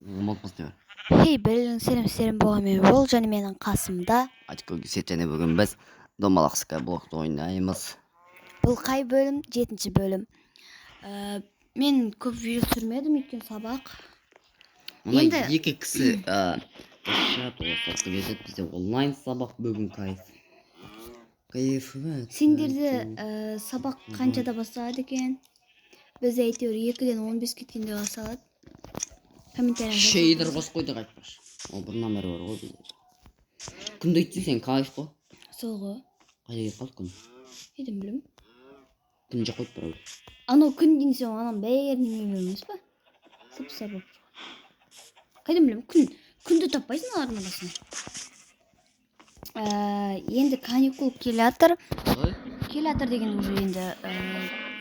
Болды. Хей, бәріңе сәлем, сәлем болған мен Бол және менің қасымда Ачко Кисет, және бүгін біз Домалақ Скайблокты ойнаймыз. Бұл қай бөлім? 7-ші бөлім. Мен көп видео түсірмедім, өйткені сабақ. Мына Енді- екі кісі чат осылып кетеді, бізде онлайн сабақ бүгін, кайф. Кайф. Сендерде сабақ қаншада басталады екен? Бізде әйтеуір 2-ден 15 кеткенде басталады. Комментарий. Шейдер қосып қойдық айтпақшы. Ол бұрыннан бері бар ғой бізде. Күнді өйтсең сен кайф қой. Сол ғой. Қайда кетіп қалды күн? Қайдан білемін? Күн жеп қойды біреу. Анау күн дейін сен ананың бәрін неме емес па? Сып-сары болып тұр. Қайдан білемін? Күнді таппайсың алардың арасынан. Енді каникул келе жатыр. Ой. Келе жатыр деген уже енді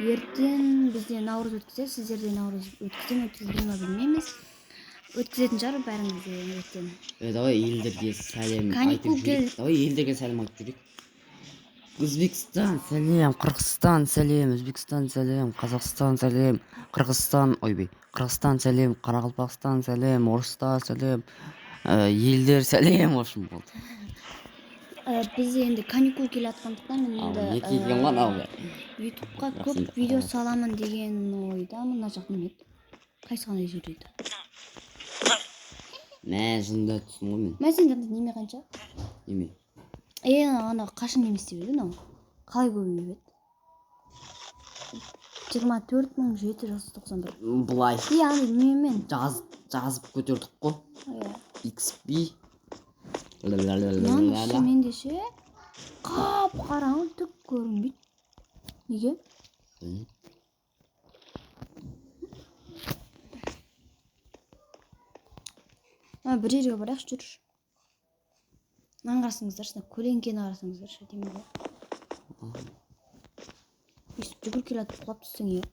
ертең бізде наурыз өткізеді, сіздерде наурыз өткізе ме, өткізбей ме білмейміз. Өткізетін шығар бәріңізде ертең. Давай елдерге сәлем Каникул айтып жүрейік. Давай елдерге сәлем айтып жүрейік. Өзбекстан сәлем, Қырғызстан сәлем, Өзбекстан сәлем, Қазақстан сәлем, Қырғызстан, ойбай, Қырғызстан сәлем, Қарақалпақстан сәлем, орыстар сәлем, елдер сәлем, в общем болды. Бізде енді каникул келе жатқандықтан мен Ал енді не келген ғой анау бәрі. Ютубқа Бірақ көп сен де видео қарамайсың. саламын деген ойдамын. Мына жақ неме еді? Қайсы қандай жер еді? Мә, жынды түстім ғой мен. Мә, сенде андай неме қанша? Неме? Ана қашан неме істеп еді мынау? Қалай көбейіп еді? 24 791. Былай. Андай немен? Жазып көтердік қой. Иә. XP. Мынаның іші менде ше қап-қараңғы, түк көрінбейді. Неге? Білмеймін. Бір жерге барайықшы, жүрші. Мынаны қарасаңыздаршы, мына көлеңкені қарасаңыздаршы, әдемі ғой. Өйстіп жүгіріп келе жатып құлап түссең, иә.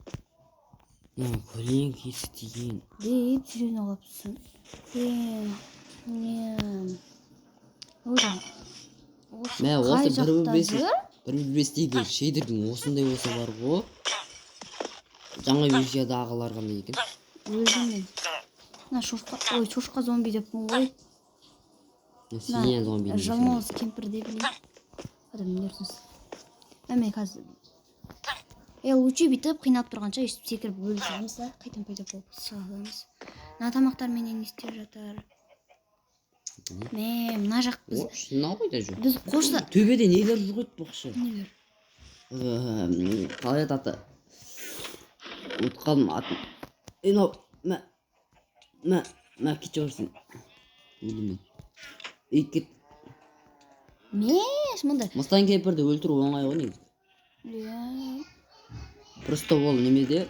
Мына көлеңкесі деген. Деп серьезно құлап түссең. Не. Ой, осы Мә, қай осы бір бір жақта бес жүр? бір бір бестегі шейдердің осындай болса бар ғой. Жаңа версиядағылар қандай екен? Өлдім мен. Мына шошқа, ой, шошқа зомби деппін ғой. Сен зомби дейсің. Жалмауыз кемпір деп білейін. Адам не ұрсың? Мә, мен қазір лучше бүйтіп қиналып тұрғанша өйстіп секіріп өле саламыз да, қайтадан пайда болып саламыз. Мына тамақтар менен не істеп жатыр? Мә, мына жақ біз О, мынау қайда жүр? Біз қошта Төбеде нелер жүр ғой айтпақшы? Нелер? Қалай аты аты? Ұмытып қалдым атын. Мынау, мә, мә, мә, кете берсін. Өлдім мен. Ей, кет. Мә, мында. Мыстан кемпірді өлтіру оңай ғой негізі. Иә. Просто ол немеде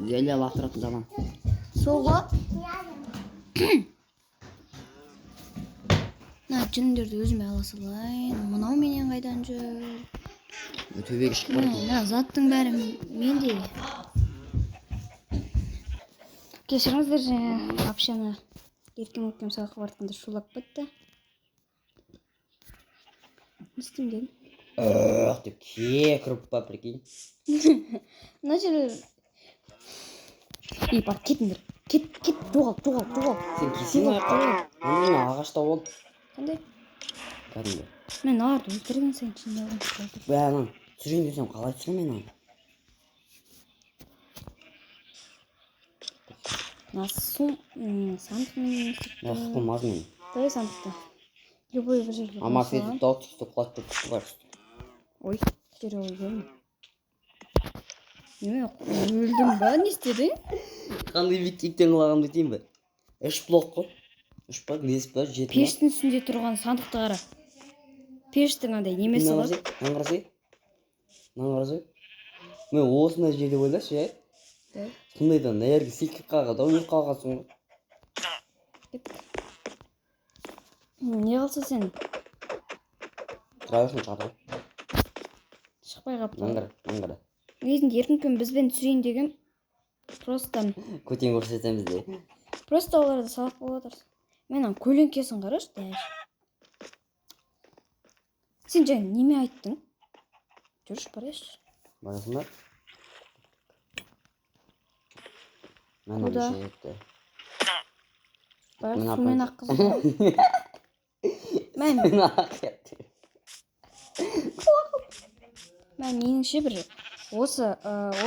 зелье лақтыратын жаман. Сол ғой. Мына жүндерді өзіме ала салайын. Мынау менен қайдан жүр? Төбеге шығып барады. Мына заттың бәрі менде. Кешіріңіздер, жаңа общаны ертең өткен сабаққа баратқанда шулап кетті. Не істеймін дедім? Эх, деп кекіріп па, прикинь. Мына жерде ей, бар, кетіңдер. Кет, кет, жоғал, жоғал, жоғал. Сен келсең аяққа. Мен ағаш тауып алдым. Қандай? Кәдімгі. Мен аларды өлтірген сайын жиналғым келді. Бә, ананы түсірейін десем қалай түсіремін мен оны? Мына сум, сандық менен не істеп Мә, тұр? қылмаз мен. Давай сандықты. Любой бір жерге Ама қоя саламын. фетіп тауып түсті, құлап кетті, бар. Ой, дереу өлгенмін. Неме, өлдің ба? Не істедің? Қандай биіктіктен құлағанымды айтайын ба? 3 блок қой. 3 па, 5 па, 7 ма? Пештің үстінде тұрған сандықты қара. Пештің андай немесі Мынаны ғой. қарасай, мынаны қарасай. Мынаны қарасай. Мен осындай жерде ойлашы, е. Да. Сондайдан мына жерге секіріп қалғанда өліп қалғансың ғой. Кеттік. Не қылса сен? Тұра берсін, шығады ғой. Шықпай қалыпты. Мынаны қара, мынаны қара. Негізінде Еркінпен бізбен түсірейін деген просто Көтен көрсетеміз де. Просто оларда сабақ болып жатыр. Мен ана көлеңкесін қарашы дәл. Сен жаңа неме айттың? Жүрші, барайықшы. Барасың ба? Мына Куда? жетті. Баяғы Мына сумен апай- аққызды. Мә, мә, меніңше бір осы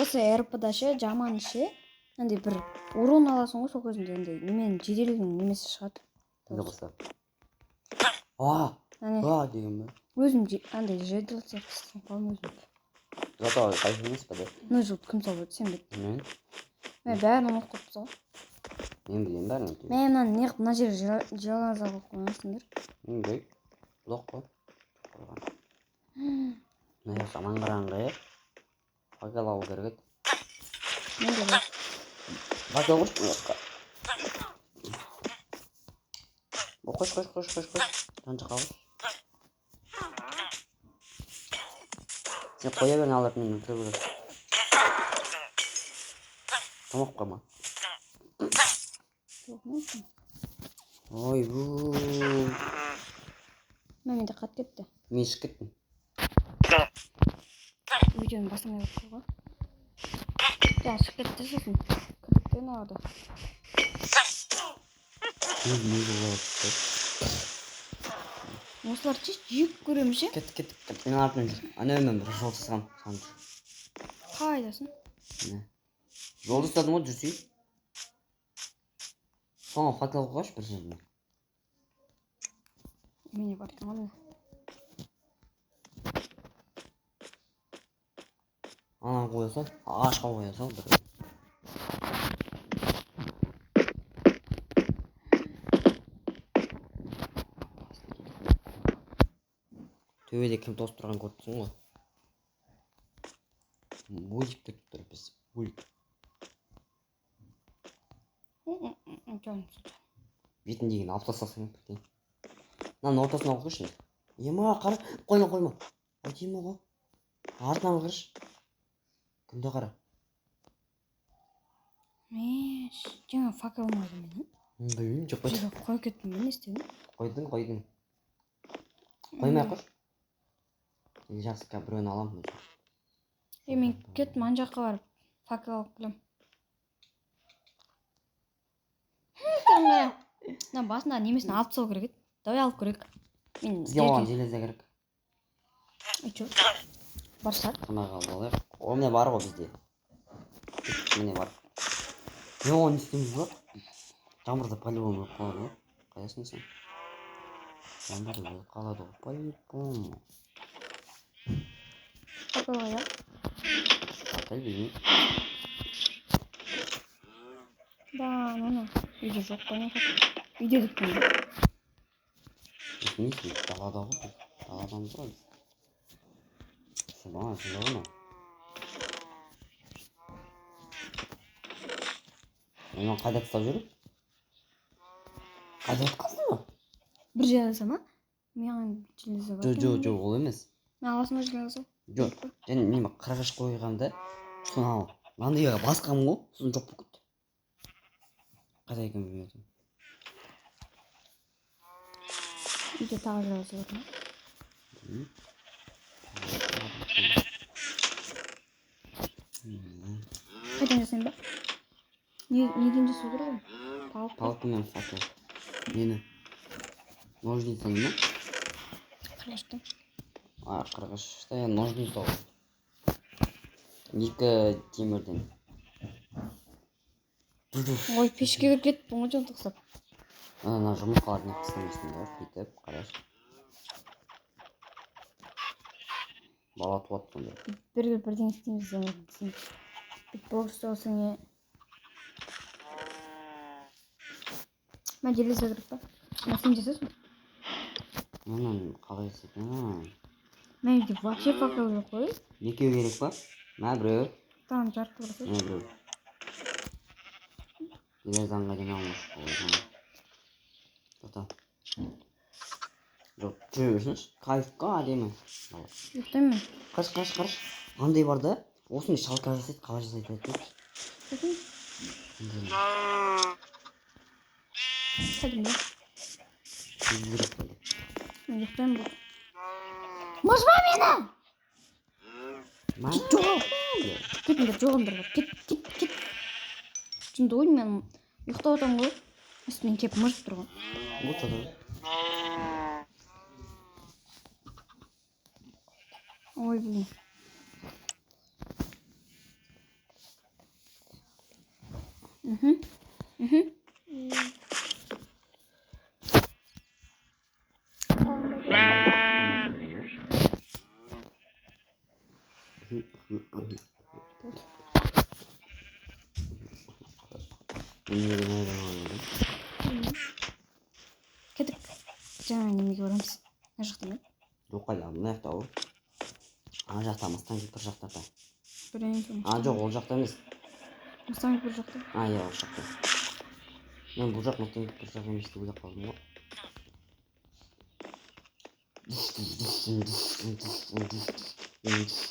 осы РП-да ше, жаман ше, андай бір урон аласың ғой, сол кезінде андай немен жеделдің немесі шығады. Не болса. А, Әне, а деген бе? Өзім андай жедел сияқты істеп қалдым өзім. Зато кайф емес па да? Мына жолды кім салып еді, сен бе? Мен. Мә, бәрін ұмытып қойыппыз ғой. Мен білемін бәрін. Мә, мынаны неғып мына жерге железо қойып қойғансыңдар? Мен блок қой. Қойған. Мына жақ жаман қараңғы, иә? Факел алу керек еді. Менде бар. Факел қойшы мына жаққа. О, қойшы, қойшы, қойшы, қойшы, қойшы. Жан жаққа қойшы. Сен қоя бер, алып мені өлтіре береді. Тамақ қалма. Жоқ, не? Ойбу. Мә, менде қат кетті. Мен шығып кеттім. Видеоны бастамай жатыр ғой. Жаңа шығып кетті, сосын кірдік те мыналарда. Не болып жатыр? Осыларды ше, жек көремін ше. Кет, кет, кет. Мен артынан жүр. Ана мен бір жол жасағам. Саған жүр. Қайдасың? Міне. Жол жасадым ғой, жүрсей. Соңға факел қойшы бір жеріне. Менде бар екен ғой, міне. Ананы қоя сал. Ағашқа қоя сал бір. Төбеде кім тосып тұрғанын көріп тұрсың ғой. Өлік деп тұр біз. Өлік. Жаным. Бетіндегіні алып тастасаң бірден. Мынаның ортасына алып қойшы. Ема, қара, қойма, қойма. Әдемі ғой. Артынан қарашы. Күнде қара. Мәш, жаңа факелым қайда менің? Білмеймін, жоқ қойдың. Жерге қойып кеттім бе, не істедім? Қойдың, қойдың. Қоймай ақ қойшы. Жақсы, қазір біреуін аламын өзім. Е, мен кеттім ана жаққа барып факел алып келемін. Қара. Мына басында немесін алып тастау керек еді. Давай алып көрейік. Мен Бізге оған железо керек. Ей, чё? Бар шығар. Тамақ алып алайық. О, міне бар ғой бізде. Міне бар. Не, оны не істейміз ба? Жаңбырда по-любому өліп қалады ғой. Қайдасың сен? Жаңбырда өліп қалады ғой по-любому. Факел қайда? Факел білмеймін. Да, ана үйде жоқ қой, не факел. Үйде деп қойдым. Не істейміз? Далада ғой біз. Даладамыз ғой біз. Сен маған сонда ғой. Мен қайда тастап жүрмін? Қайда жатқансың ба? Бір железо ма? Маған железо бар. Жоқ, жоқ, жоқ, ол емес. Мен аласың ба железо? Жоқ, және мен қырғыш қойғанмын да, соны алып, мынандайға басқанмын ғой, сосын жоқ болып кетті. Қайда екенін білмей отырмын. Үйде тағы железо бар ма? Білмеймін. Қайдан жасайын ба? Неден жасау керек оны? Палка. Палка мен факел. Нені? Ножницаны ма? Қырғышты. А, қырғышты, ножница ғой. Екі темірден. Ой, пешке кіріп кеттім ғой жантақсап. Ана жұмыртқаларды неғып тастамайсың да, бүйтіп, қарашы. Бала туады сонда. Бір бірдеңе істейміз сен. Битбокс болса не? Мә, железо керек па? Мә, сен жасайсың ба? Мынаны қалай жасайды? Мә, үйде вообще факел жоқ қой. Екеу керек па? Мә, біреу. Там жарты бар. Мә, біреу. Железоны қайдан аламыз? Тоқта. Жоқ, жүре берсінші. Кайф қой, әдемі. Ұйықтаймын мен. Қарашы, қарашы, қарашы. Андай бар да, осыны шалка жасайды, қалай жасайды айтып. Сосын кәдімгі. Мен ұйықтаймын бұл. Мұжба мені! Жоғал! Кетіңдер, жоғалыңдар. Кет, кет, кет. Жынды ғой, мен ұйықтап жатамын ғой. Үстінен келіп мыжып тұр ғой. Вот это. Ой, блин. Мхм. Мхм. Болды. Кеттік. Жаңа немеге барамыз. Мына жақта ма? Жоқ, қайда, мына жақта ғой. Ана жақта, мустанг бір жақта та. Білмеймін. А, жоқ, ол жақта емес. Мустанг бір жақта. А, иә, ол жақта. Мен бұл жақ мустанг бір жақ емес деп ойлап қалдым ғой.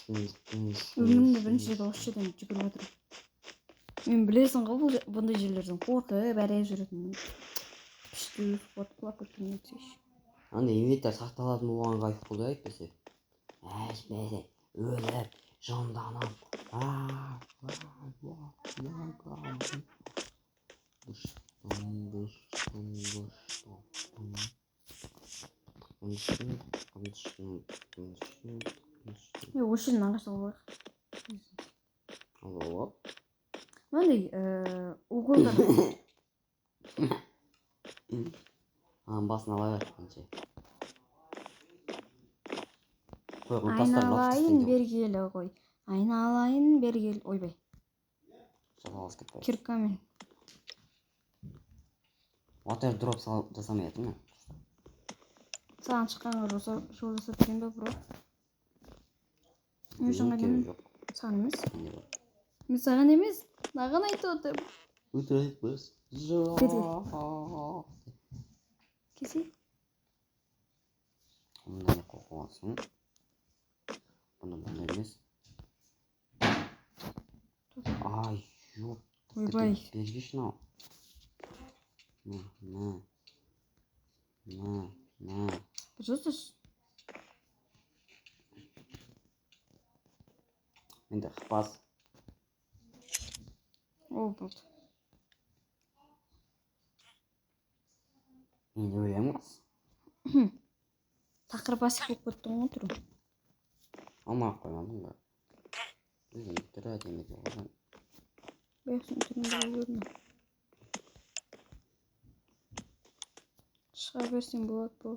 Өмірімде бірінші рет осы жерден жүгіріп отырмын. Мен білесің ғой, бұл бұндай жерлерден қорқып әрі жүретінмін. Күшті вот құлап кеткен өтсейші. Андай инвентарь сақталатын болған кайф болды әйтпесе. Әйтпесе өліп жынданып. Е, осы жерден ағаш алып алайық. Алып. Мынандай уголдар. Аның басын ала бер қанша. Қой, бұл тастарды алып Айналайын тастайын деп. бергелі ғой. Айналайын бергелі. Ойбай, Жасалғысы кетпей. Киркамен. Water drop жасамай жатырмын мен. Саған шыққанға жол жасап берейін ба, бро? Не үшін Керегі қайдан? жоқ. Саған емес. Менде бар. Мен саған емес. Маған айтып отырмын. Өтірік. Кете. Жоқ. Келсей. Мұнда не қойып қойғансың? Бұны бұндай емес. Ай, ёп. Ойбай. Бергеші мынау. На, на. На, на. Пожалуйста. Енді қыпас. О, болды. Мен өлемін ғой. Тақыр басып болып кеттің ғой түрің. Алмай ақ қоймадым ба? Өзінің түрі әдемі екен ғой. Баяғысының түрінде көрінеді. Шыға берсең болады бұл.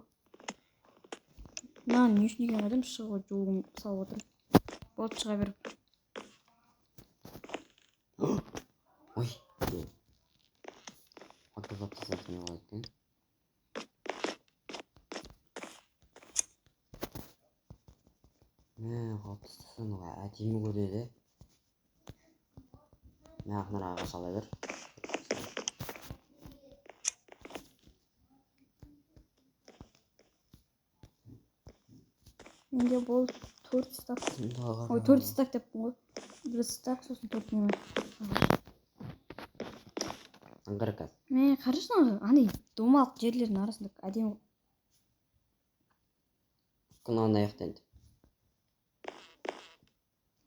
Мынаны не үшін екенін қайдам, шығуға жолын салып отырмын. Болды, шыға бер. Ой. Water drop жасасам не болады екен? Мә, қауып тастасаң әдемі көрінеді. Мә, ақнар ағаш ала бер. Менде болды 4 стак. Ой, 4 стак деппін ғой. Бір стак, сосын 4 неме. Аңғара қазір. Мә, қарашы мына андай домалақ жерлердің арасында әдемі. Күн ана жақта енді.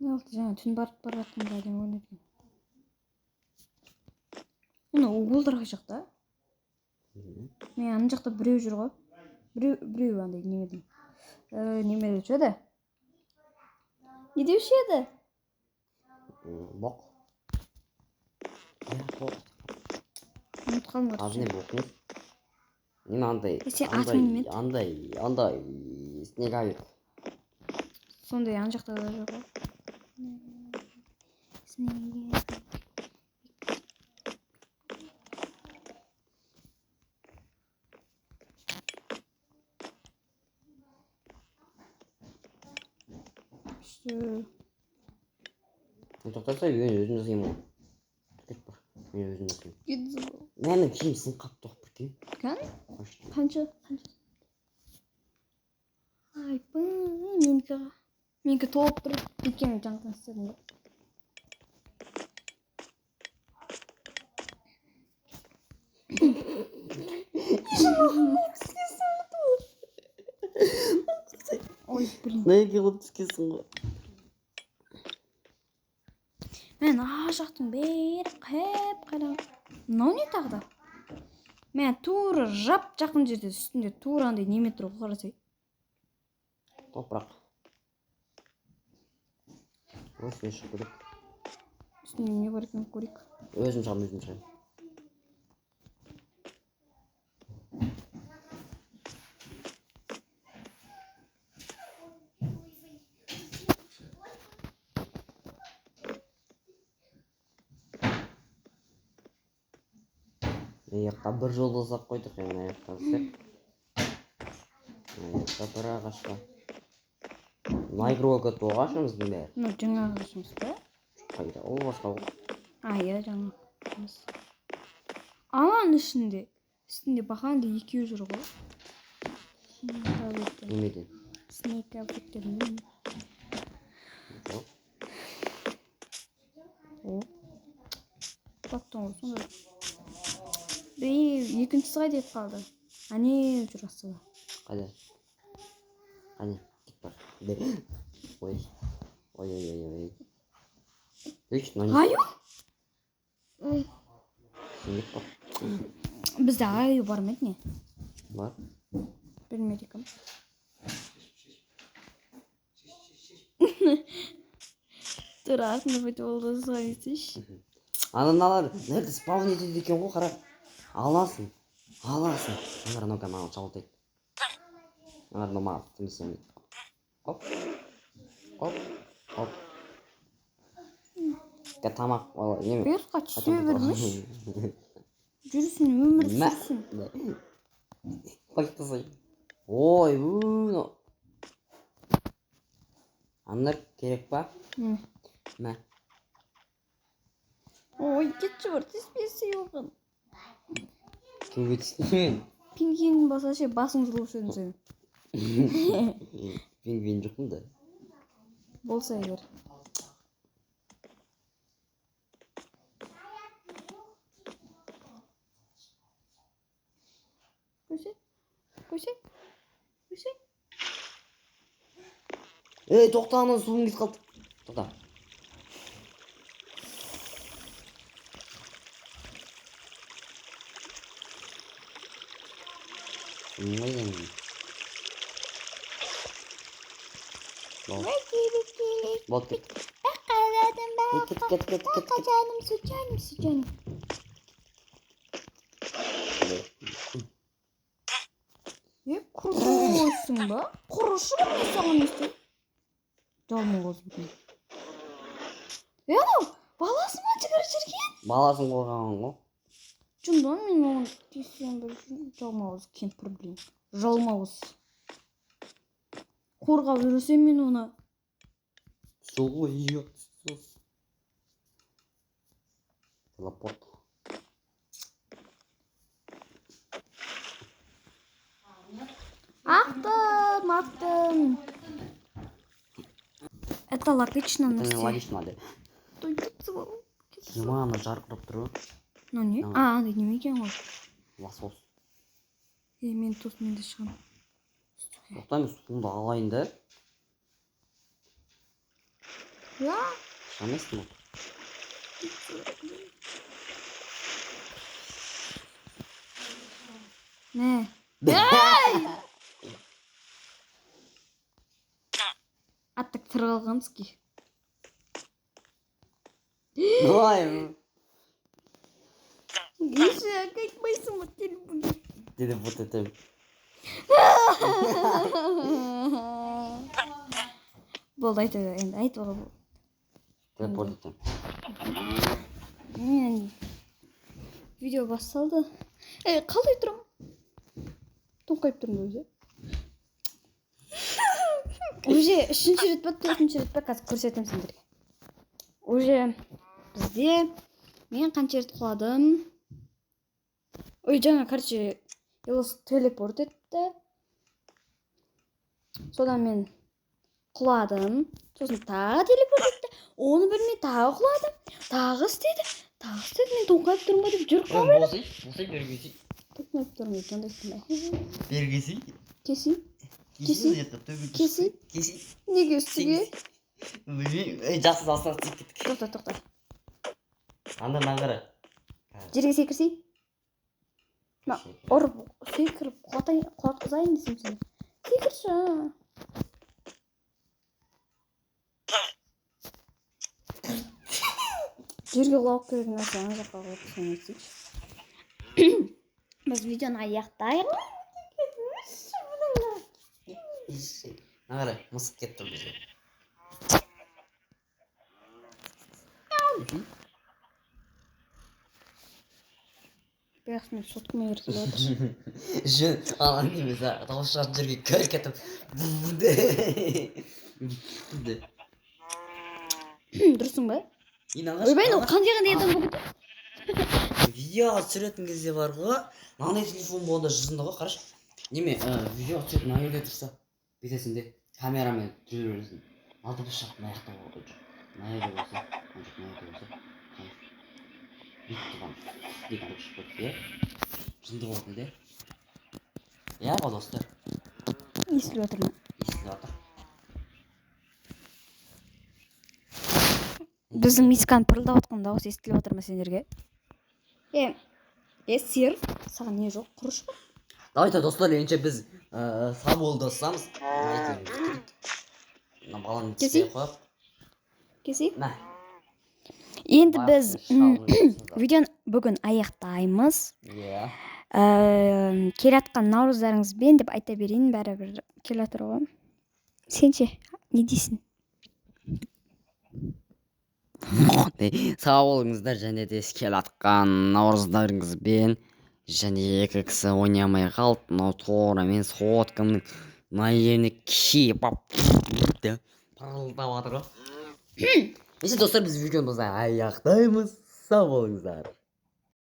Не болды, жаңа түн барып бара жатқанда әдемі көрінеді екен. Мына уголдар қай жақта? Мә, ана жақта біреу жүр ғой. Біреу, біреу андай немеден. Неме деуші еді? Не деуші еді? Боқ. Иә, боқ. Ұмытып қалдым Аты короче. не боқ емес? Неме андай, Е, сен андай, атың неме еді? андай, андай снеговик. Сондай ана жақта да жүр ғой. Снеговик. Күшті. Тоқтаса, мен өзім жасаймын ғой. Кет бар. Мен өзім жасаймын. Кетті. Менің киім сынып қалыпты ғой, прикинь. Кән? Қойшы. Қанша? Қанша? Айбай, менікі. Менікі толып тұр. Өйткені жаңадан істедім ғой. Ой, блин. Неге қылып түскенсің ғой? Мен ар жақтың бәрі қап-қара. Мынау не тағы да? Мә, тура жап жақын жерде, үстінде тура андай неме тұр ғой, қарасай. Топырақ. Осымен шығып керек. Үстінде не бар екенін көрейік. Өзім шығамын, өзім шығамын. Мына жаққа бір жол жасап қойдық енді, мына жаққа істеп. Мына жақта бір ағашқа. Мына игровой код ағашымыздың бәрі. Мынау жаңа ағашымыз ба? Қайда? Ол басқа ғой. А, иә, жаңа ағашымыз. Ананың ішінде, үстінде бақандай екеуі жүр ғой. Немеден? Snake объекттерінен. Жоқ. О. Таптың ғой сонда. Бей, екіншісі қайда кетіп қалды? Әне жүр астында. Қайда? Қане, кет бар. Ой. Ой, ой, ой, ой. Ей, мына не? Аю? Сен кет бар. Бізде аю бар ма еді не? Бар. Білмейді екенмін. Тура артында бүйтіп болды десейші. Ана мыналар мына жерде спаун етеді екен ғой, қара. Аласың. Аласың. Ана мынау маған шабылдайды. Ана мынау маған тым істемейді. Оп. Оп. Оп. Ка тамақ ала неме? Бұйыртқа түсе бермеш. Жүрсін, өмір сүрсін. Байқасай. Ой, мынау. Аналар керек па? Мә. Ой, кетші бар, тиіспесе оған. Кімге тиістім? Пингвин болса ше, басың жұлушы едің сенің. Пингвин жоқпын да. Болса егер. Көсе? Көсе? Көсе? Ей, тоқта, ана суым кетіп қалды. Тоқта. Суым қайда менің? Болды. Болды, кет. Ей, кет, кет, кет, кет, кет. Жаным, су жаным, су жаным. Е, құрысың ба? Құрышы ба, мен саған не істеймін? Жалмауыз бүтін. Е, анау, баласы ма жүгіріп жүрген? Баласын қорғаған ғой. Жынды, мен оған тиіссем бір жалмауыз кемпір, блин. Жалмауыз. Қорғап жүрсем мен оны. Сол, ұятсыз. Телепорт. Ақтым, ақтым. Это логично, Это не нәрсе. логично, да. Той, кетсі бол, кетсі. Ема, ана жарқырап тұр ғой. Мынау не? Мынау. А, андай неме екен ғой. Лосос. Е, мен тосын, мен де шығамын. Тоқта, мен суымды алайын да. Я? Шыға алмайсың ба? Не? Аттак тірі қалғанский. Ой, Ешек, айтпайсың ба телефон? телепорт етемін. Болды, айта бер енді, айтуға болды. Телепорт етемін. Мен видео басталды. Ей, қалай тұрмын? Тоңқайып тұрмын өзі. Уже үшінші рет па, төртінші рет па, қазір көрсетемін сендерге. Уже бізде мен қанша рет құладым. Ой, жаңа, короче, Елос телепорт етті. Содан мен құладым. Сосын тағы телепорт етті. Оны білмей тағы құладым. Тағы істеді. Тағы істеді. Мен тоңқайып тұрмын ба деп жүріп қалдым. Болсай, болсай, бері келсей. Тоңқайып тұрмын деп жандайсың ба? Бері келсей. Кесей. Кесей. Кесей. Кесей. Неге үстіге? Білмеймін. Ей, жақсы, астына тиіп кеттік. Тоқта, тоқта. Анда мынаны қара. Жерге секірсей. Мына ұрып, секіріп құлатайын, құлатқызайын десем сені. Секірші. Жерге құлау керек нәрсе ана жаққа қойып, соны етсейші. Біз видеоны аяқтайық. Мына қарай, мысық кетті бізге. Бірақ мен соткамен ертіп отыр. Жөн ана немесе дауыс шығатын жерге кіріп кетіп. Дұрысың ба? Ойбай, мынау қандай қандай адам болып кетті? Видеоға түсіретін кезде бар ғой, мынандай телефон болғанда жызынды ғой, қарашы. Неме, видеоға түсіретін мына жерде тұрса, бүйтесің де, камерамен жүре бересің. Ал дыбыс шығып мына жақта жоқ. Мына жерде болса, мына жоқ, мына жерде болса, кайф. Бүйтіп тұрған деген дыбыс шығып кетті, иә? Жынды болатын де. Иә ғой, достар, Естіліп жатыр ма? Естіліп жатыр. Біздің мисканың пырылдап жатқан дауысы естіліп жатыр ма сендерге? Е, е, сиыр, саған не жоқ, құрыш па? Давайте, достар, ендеше біз сабылдасамыз. Мына баланы Кесейік. тістей қояйық. Кесейік. Мә. Енді біз Шалын. Видеоны бүгін аяқтаймыз. Иә. Келе жатқан наурыздарыңызбен деп айта берейін, бәрібір келе жатыр ғой. Сен ше, не дейсің? Сау болыңыздар және де келе жатқан наурыздарыңызбен. Және екі кісі ойнамай қалды. Мынау тура мен соткамның мына жеріне киіп алып деп пырылдап жатыр ғой. Неше, достар, біз видеомызды аяқтаймыз. Сау болыңыздар.